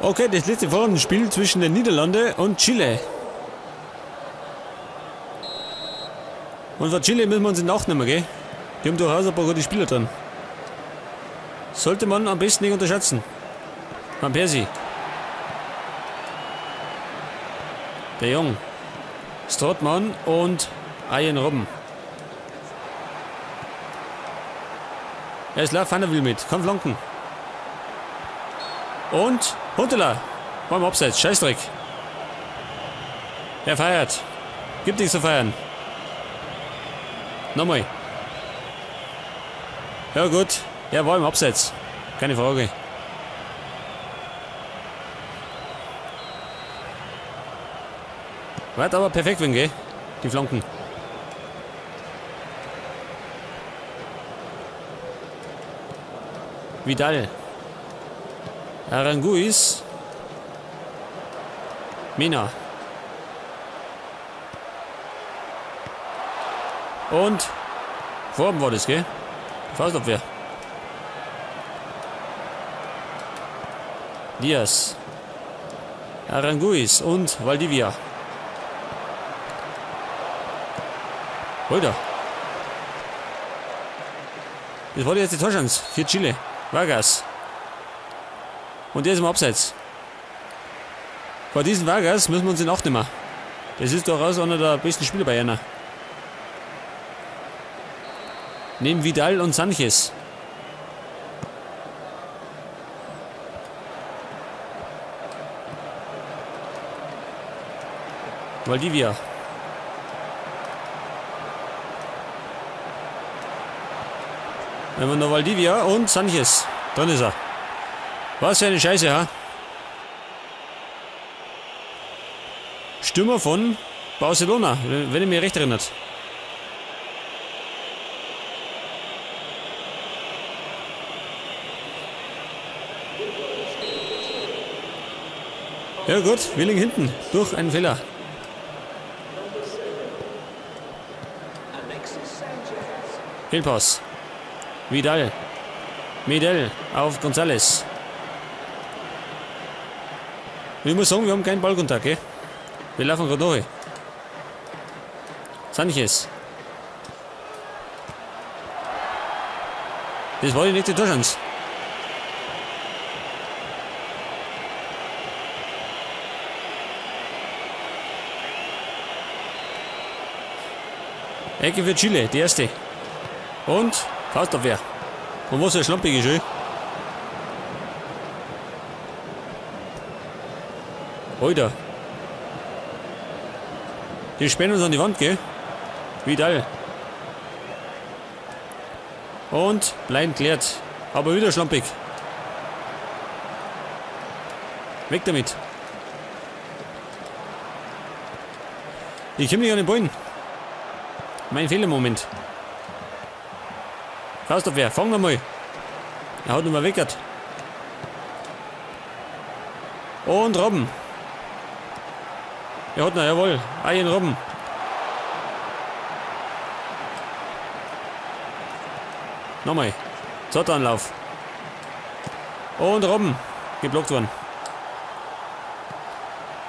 Okay, das letzte Vorrundenspiel zwischen den Niederlanden und Chile. Und von Chile müssen wir uns in Acht nehmen, gell? Die haben durchaus ein paar gute Spieler drin. Sollte man am besten nicht unterschätzen. Van Persie. Der Jung. Strootman und Arjen Robben. Er ist Love Van der mit. Komm, Flanken. Und Huntelaar. Beim Abseits. Scheißdreck. Er feiert. Gibt nichts zu feiern. Nochmal. Ja gut. Er war im Abseits. Keine Frage. Wird aber perfekt, wenn, gell? Die Flanken. Vidal. Aranguiz. Mina. Und Form war das, gell? Faustabwehr. Diaz. Aranguiz und Valdivia. Alter. Das war die erste Torchance für Chile. Vargas. Und der ist im Abseits. Vor diesem Vargas müssen wir uns in Acht nehmen. Das ist durchaus einer der besten Spieler bei einer. Neben Vidal und Sanchez. Valdivia. Wenn wir noch Valdivia und Sanchez. Drin ist er. Was für eine Scheiße, ha? Stürmer von Barcelona, wenn ich mich recht erinnert. Ja gut, wir liegen hinten durch einen Fehler. Fehlpass. Vidal. Medel auf González. Ich muss sagen, wir haben keinen Ballkontakt, gell? Wir laufen gerade durch. Sanchez. Das war die nächste Torchance. Ecke für Chile, die erste. Und Faustabwehr. Und was eine schlampige schön. Alter. Die sperren uns an die Wand, gell? Vidal. Und Blind klärt. Aber wieder schlampig. Weg damit. Ich komme nicht an den Ballen. Mein Fehler im Moment. Faustabwehr, fang nochmal. Er hat nochmal weggehört. Und Robben. Er hat noch, jawohl. Arjen Robben. Nochmal. Zweiter Anlauf. Und Robben. Geblockt worden.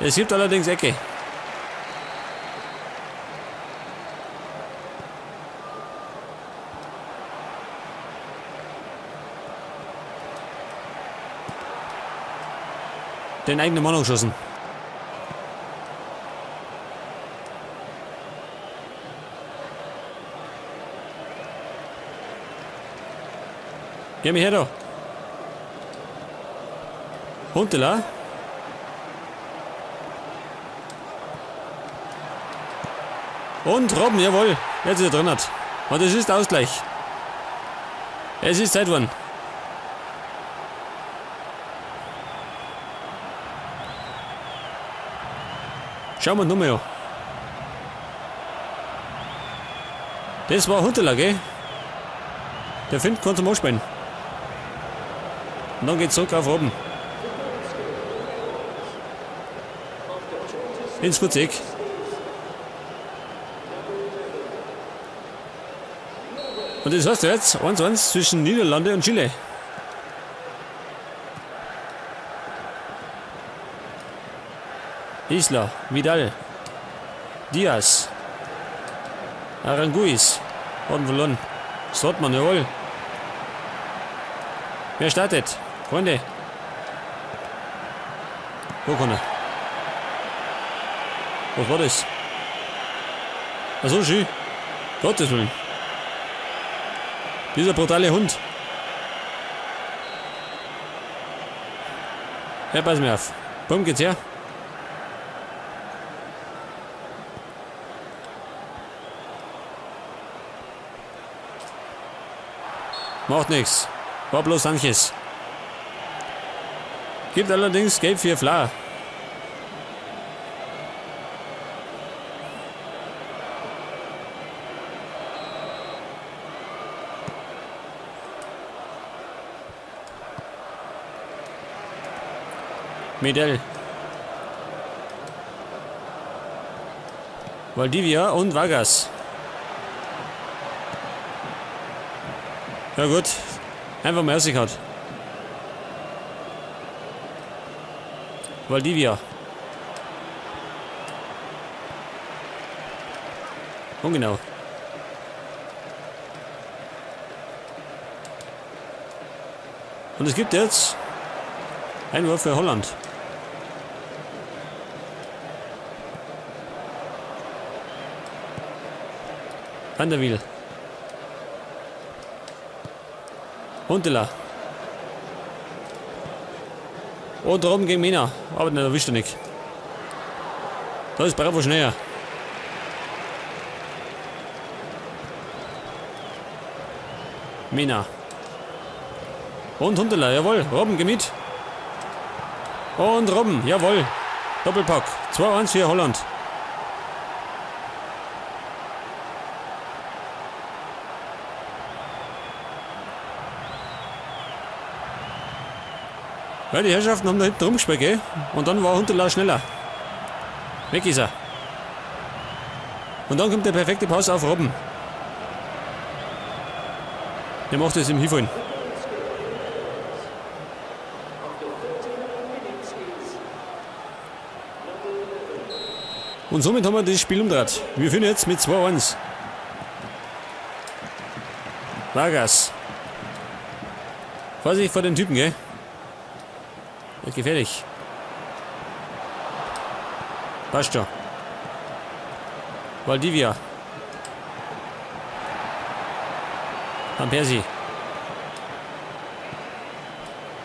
Es gibt allerdings Ecke. Den eigenen Mann angeschossen. Geh mir her da. Huntelaar. Und Robben, jawohl. Jetzt ist er drin hat. Und es ist Ausgleich. Es ist Zeit geworden. Schauen wir nochmal an. Das war Huntelaar, gell? Der findet kann zum Anspielen. Und dann geht's zurück auf oben. Ins kurze Eck. Und das heißt jetzt 1-1 zwischen Niederlande und Chile. Isla, Vidal, Diaz, Aranguiz, hat verloren. Strootman, jawohl. Wer startet? Freunde. Wo kann er? Was war das? Ach so, schön. Gottes Willen. Dieser brutale Hund. Ja, pass mir auf. Bumm, geht's her. Macht nichts. War bloß Sanchez. Gibt allerdings Gelb für Fla. Medel. Valdivia und Vargas. Ja gut, einfach mal rausgehauen. Valdivia. Ungenau. Und es gibt jetzt Einwurf für Holland. Van der Wiel. Huntelaar. Und Robben gegen Mena. Aber den erwischt er nicht. Da ist Bravo schneller. Mena. Und Huntelaar, jawohl. Robben, geh mit. Und Robben, jawohl. Doppelpack. 2-1 für Holland. Ja, die Herrschaften haben da hinten rumgespielt, gell? Und dann war Huntelaar schneller. Weg ist er. Und dann kommt der perfekte Pass auf Robben. Der macht es im Hinfallen. Und somit haben wir das Spiel umgedreht. Wir führen jetzt mit 2-1. Vargas. Vorsicht vor den Typen, gell? Wird gefährlich. Passt schon. Valdivia. Van Persie.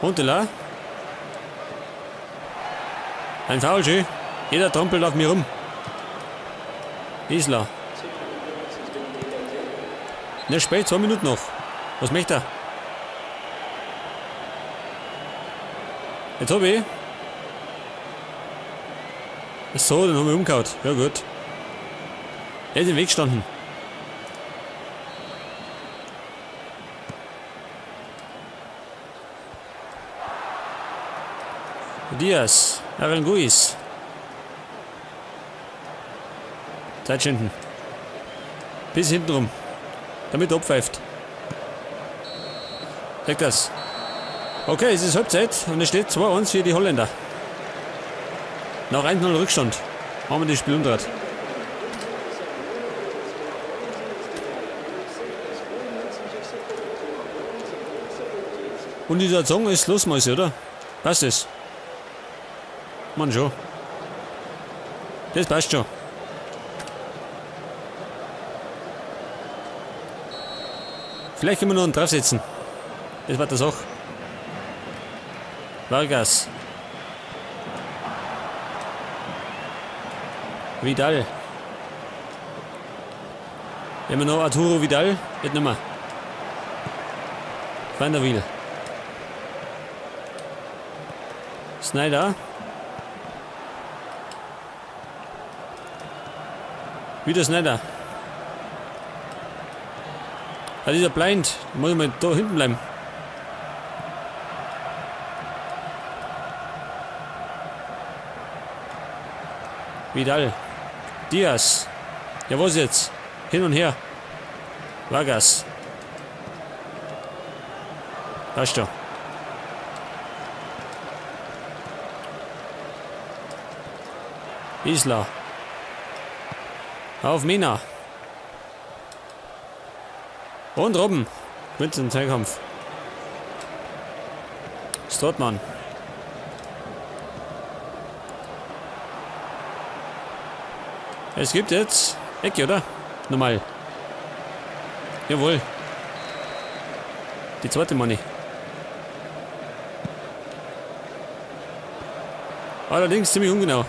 Huntelaar. Ein Foul, schön. Jeder trampelt auf mir rum. Isla. Ne, spät, 2 Minuten noch. Was möchte er? Jetzt hab ich. Ach so, den haben wir umgehauen. Ja gut. Der ist im Weg gestanden. Diaz, Aranguiz. Zeit schinden. Bis hinten rum. Damit er abpfeift. Sag das. Okay, es ist Halbzeit und es steht 2-1 für die Holländer. Nach 1-0 Rückstand haben wir das Spiel umgedreht. Und dieser Song ist Losmäuse, oder? Passt es? Mann schon. Das passt schon. Vielleicht können wir noch einen draufsetzen. Das war das auch. Vargas. Vidal. Immer noch Arturo Vidal. Geht nicht mehr. Van der Wiel. Snyder. Wieder Snyder. Da ist er blind. Da muss ich mal da hinten bleiben. Vidal. Diaz. Ja, was jetzt? Hin und her. Vargas. Passt schon. Isla. Auf Mena. Und Robben. Mit dem Zweikampf. Strootman. Es gibt jetzt Ecke, oder? Nochmal. Jawohl. Die zweite Money. Allerdings ziemlich ungenau.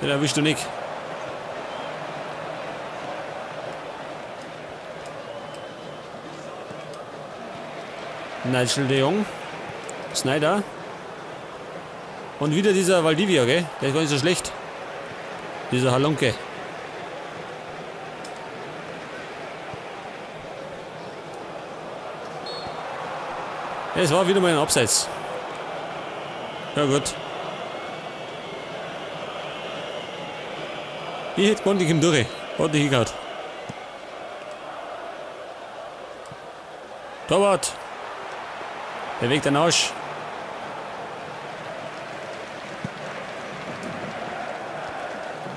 Den erwischst du nicht. Nigel de Jong. Snyder. Und wieder dieser Valdivia, gell? Der ist gar nicht so schlecht. Dieser Halunke. Es war wieder mal ein Abseits. Ja gut. Ich hätte gemeint, ich komm durch. Hat nicht hingehauen. Torwart. Bewegt den Arsch.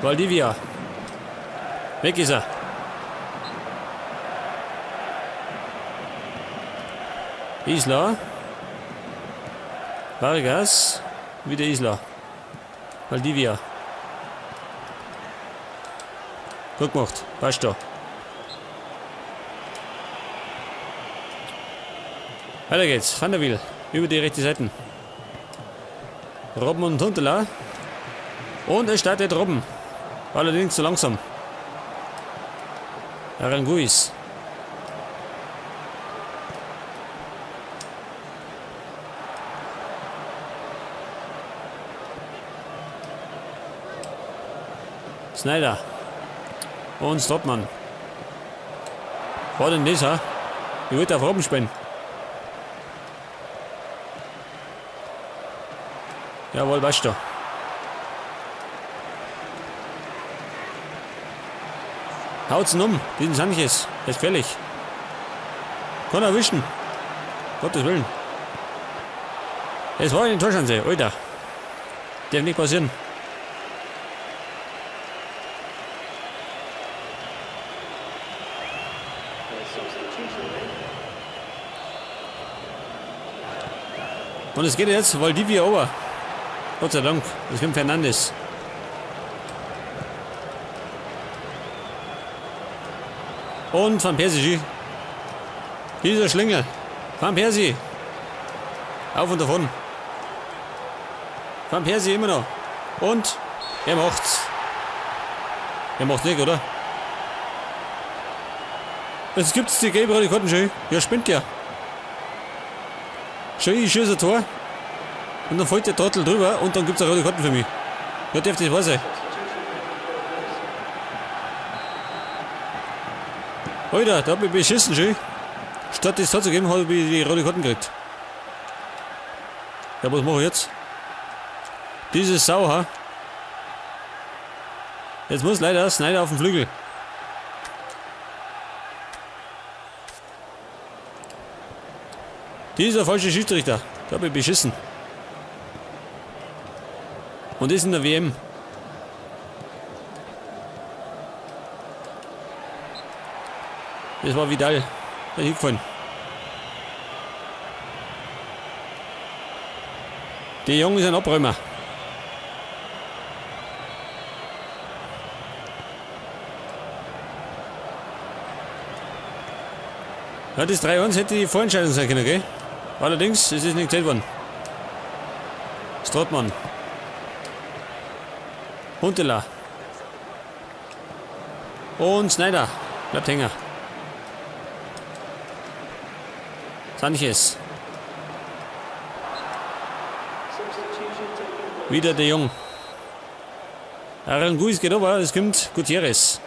Valdivia. Weg ist er. Isla. Vargas. Wieder Isla. Valdivia. Gut gemacht. Passt da. Weiter geht's. Van der Wiel. Über die rechte Seite. Robben und Huntelaar. Und es startet Robben. Allerdings zu langsam. Aranguiz. Snyder. Und Strootman. War denn das, ha? Ich wollte auf Robben spielen. Jawohl, weißt du. Haut's ihn um, diesen Sanchez. Der ist gefährlich. Kann erwischen. Gottes Willen. Es war eine Torschanze, Alter. Darf nicht passieren. Und es geht jetzt Valdivia over. Gott sei Dank. Es kommt Fernandes. Und Van Persie. Dieser Schlingel. Van Persie. Auf und davon. Van Persie immer noch. Und er macht's. Er macht's nicht, oder? Jetzt gibt's die gelbe rote Karten schon. Ja, spinnt ja. Schön, ich schieße ein Tor. Und dann fällt der Trottel drüber und dann gibt's eine rote Karten für mich. Ja, darf das wahr sein. Alter, da hab ich beschissen schön. Statt das Tor zu geben, habe ich die rote Karten gekriegt. Ja, was mache ich jetzt? Diese Sau, ha? Jetzt muss leider Snyder auf den Flügel. Dieser falsche Schiedsrichter. Da hab ich beschissen. Und ist in der WM. Das war Vidal. Der hingefallen. Der Junge ist ein Abräumer. Ja, das 3-1 hätte die Vorentscheidung sein können, gell? Allerdings ist es nicht gezählt worden. Strootman. Huntelaar. Und Snyder. Bleibt hängen. Sanchez. Wieder der Jung. Aranguiz geht over, es kommt Gutierrez.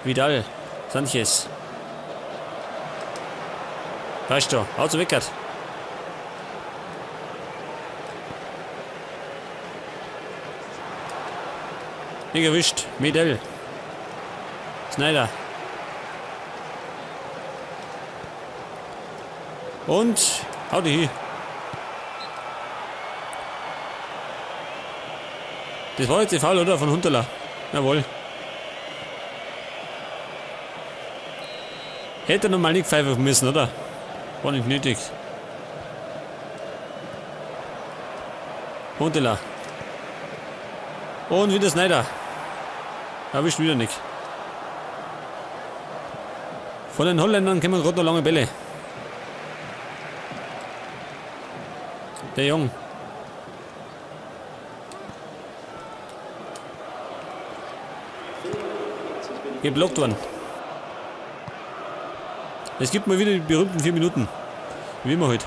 Vidal. Sanchez. Weißt du, haut so weckert. Nicht erwischt. Medel. Snyder. Und hau dich hin. Das war jetzt der Foul, oder? Von Huntelaar. Jawohl. Hätte er nochmal nicht pfeifen müssen, oder? War nicht nötig. Huntelaar. Und wieder Sneijder. Erwischt wieder nicht. Von den Holländern kommen gerade noch lange Bälle. Der Jung. Geblockt worden. Es gibt mal wieder die berühmten 4 Minuten. Wie immer heute.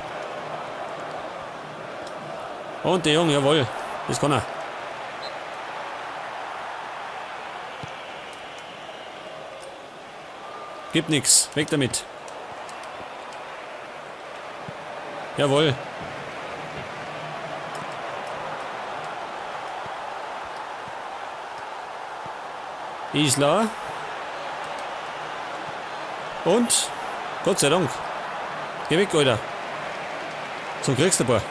Und der Jung, jawohl. Das kann er. Gibt nix. Weg damit. Jawohl. Isla. Und Gott sei Dank. Geh weg, Alter. Zum kriegst du ein paar.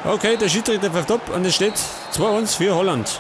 Okay, der Schiedsrichter pfeift ab und es steht 2-1 für Holland.